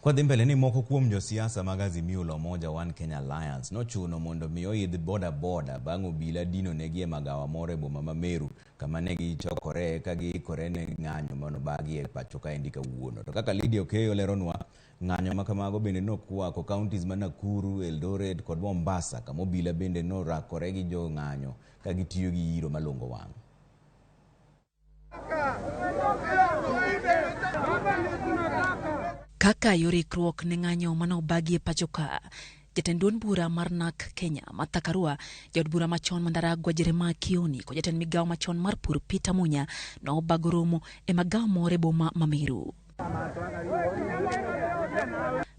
Kwadhi mbele ni moko kuom josiasa mag Azimio la Umoja One Kenya Alliance nochuno mondo mi oidh boda boda bang' obila dino negi e magawa moro e boma ma Meru kama ne gichokore ka giikore ne ng'anyo manobagi e pacho kaendi kawuono. To kaka Lydia Okeyo leronwa, ng'anyo ma kamago bende nokwako counties ma Nakuru, Eldoret kod Mombasa kama obila bende norakore gi jong'anyo ka gitiyo gi yiro malongo wang'. Kaka yor ikruok ne ng'anyo mane obagi e pacho ka, jatend duond bura mar NARC Kenya Martha Karua, jaod bura machon ma Ndaragwa Jeremiah Kioni kod jatend migawo machon mar pur Peter Munya nobago romo e magawa moro e boma ma Meru.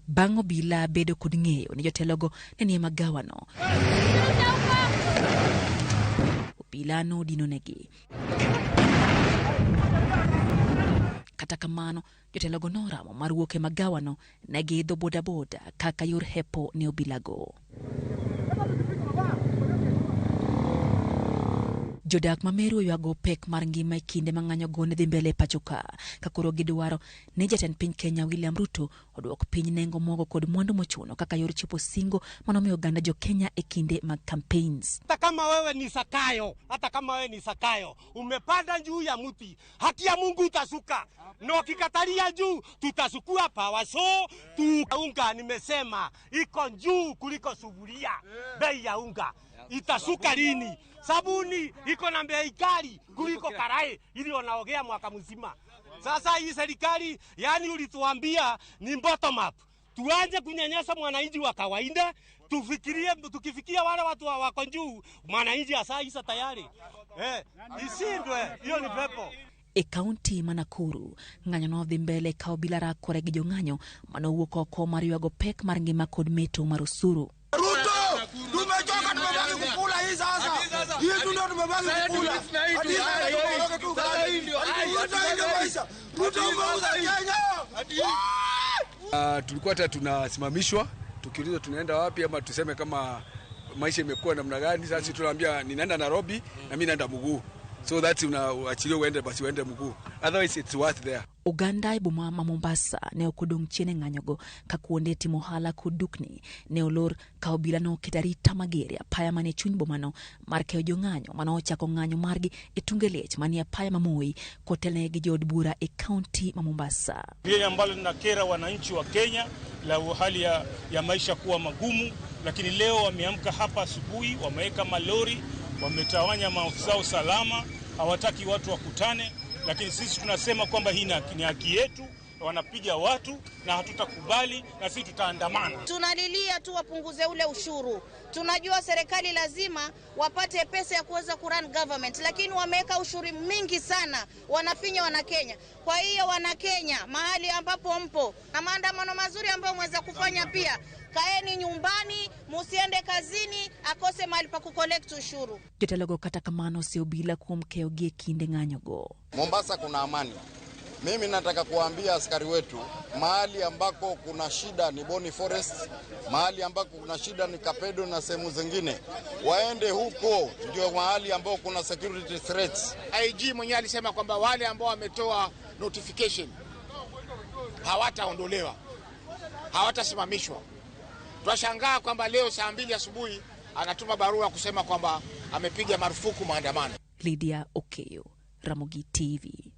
Bang' obila bedo kod ng'eyo ni jotelogo ne nie magawano, obila nodinonegi. Kata kamano, jotelogo noramo mar wuok e magawano, ne giidho bodaboda kaka yor hepo ne obilago. Jodak ma Meru oywago pek mar ngima e kinde ma ng'anyogo ne dhi mbele e pacho ka, ka koro gidwaro ni jatend piny Kenya William Ruto oduok piny nengo mogo kod mwandu mochuno kaka yor chopo singo manomiyo oganda jo Kenya e kinde mag campaigns. Hata kama wewe ni Zakayo, hata kama wewe ni Zakayo, umepanda juu ya mti, haki ya Mungu itashuka. Na ukikatalia juu, tutachukua power saw, tu unga nimesema iko juu kuliko sufuria. Bei ya unga itashuka lini? Sabuni iko na bei kali kuliko karai ili wanaogea mwaka mzima. Sasa hii serikali, yani ulituambia ni bottom up. Tuanze kunyanyasa mwananchi wa kawaida, tufikirie, tukifikia wale watu wa wako juu, mwananchi asaisa tayari. Isindwe, hiyo ni pepo. E kaunti ma Nakuru, ng'anyo nodhi mbele ka obila rakore gi jong'anyo manowuok oko mar ywago pek mar ngima kod meto mar osuru. Ruto, tumechoka, tumebaki kukula hii sasa. Hii tu ndio tumebaki kukula. Hadi sasa tukoroge tu gari. Hadi ndio maisha. Ruto umeuza Kenya. Tulikuwa hata tunasimamishwa tukiulizwa tunaenda wapi ama tuseme kama maisha imekuwa namna gani. Sasa tunaambia ninaenda Nairobi na mimi naenda mguu. So that unaachilia uende basi uende mguu. Otherwise it's worth there. Oganda e boma ma Mombasa ne ok odong' chien e ng'anyogo ka kuonde timo ohala kod dukni ne olor ka obila noketo arita mager e apaya manie chuny bomano mar keyo jong'anyo mane ochako ng'anyo margi e tunge liech manie apaya ma Moi kotelnegi gi jood bura e kaunti ma Mombasa. Lile ambalo linakera wananchi wa Kenya la hali ya maisha kuwa magumu, lakini leo wameamka hapa asubuhi, wameweka malori, wametawanya maafisa usalama, hawataki watu wakutane, lakini sisi tunasema kwamba hii ni haki yetu. Wanapiga watu na hatutakubali, na sisi tutaandamana. Tunalilia tu wapunguze ule ushuru. Tunajua serikali lazima wapate pesa ya kuweza kurun government, lakini wameweka ushuru mingi sana, wanafinya wana Kenya. Kwa hiyo wana Kenya, mahali ambapo mpo na maandamano mazuri ambayo mweza kufanya pia, kaeni nyumbani, musiende kazini, akose mahali pa kucollect ushuru. Jotelogo kata kamano ose obila kuom keyogi e kinde ng'anyogo. Mombasa kuna amani. Mimi nataka kuwaambia askari wetu, mahali ambako kuna shida ni Boni Forest, mahali ambako kuna shida ni Kapedo na sehemu zingine, waende huko, ndio mahali ambako kuna security threats. IG mwenyewe alisema kwamba wale ambao wametoa notification hawataondolewa, hawatasimamishwa. Twashangaa kwamba leo saa 2 asubuhi anatuma barua kusema kwamba amepiga marufuku maandamano. Lydia Okeyo, Ramogi TV.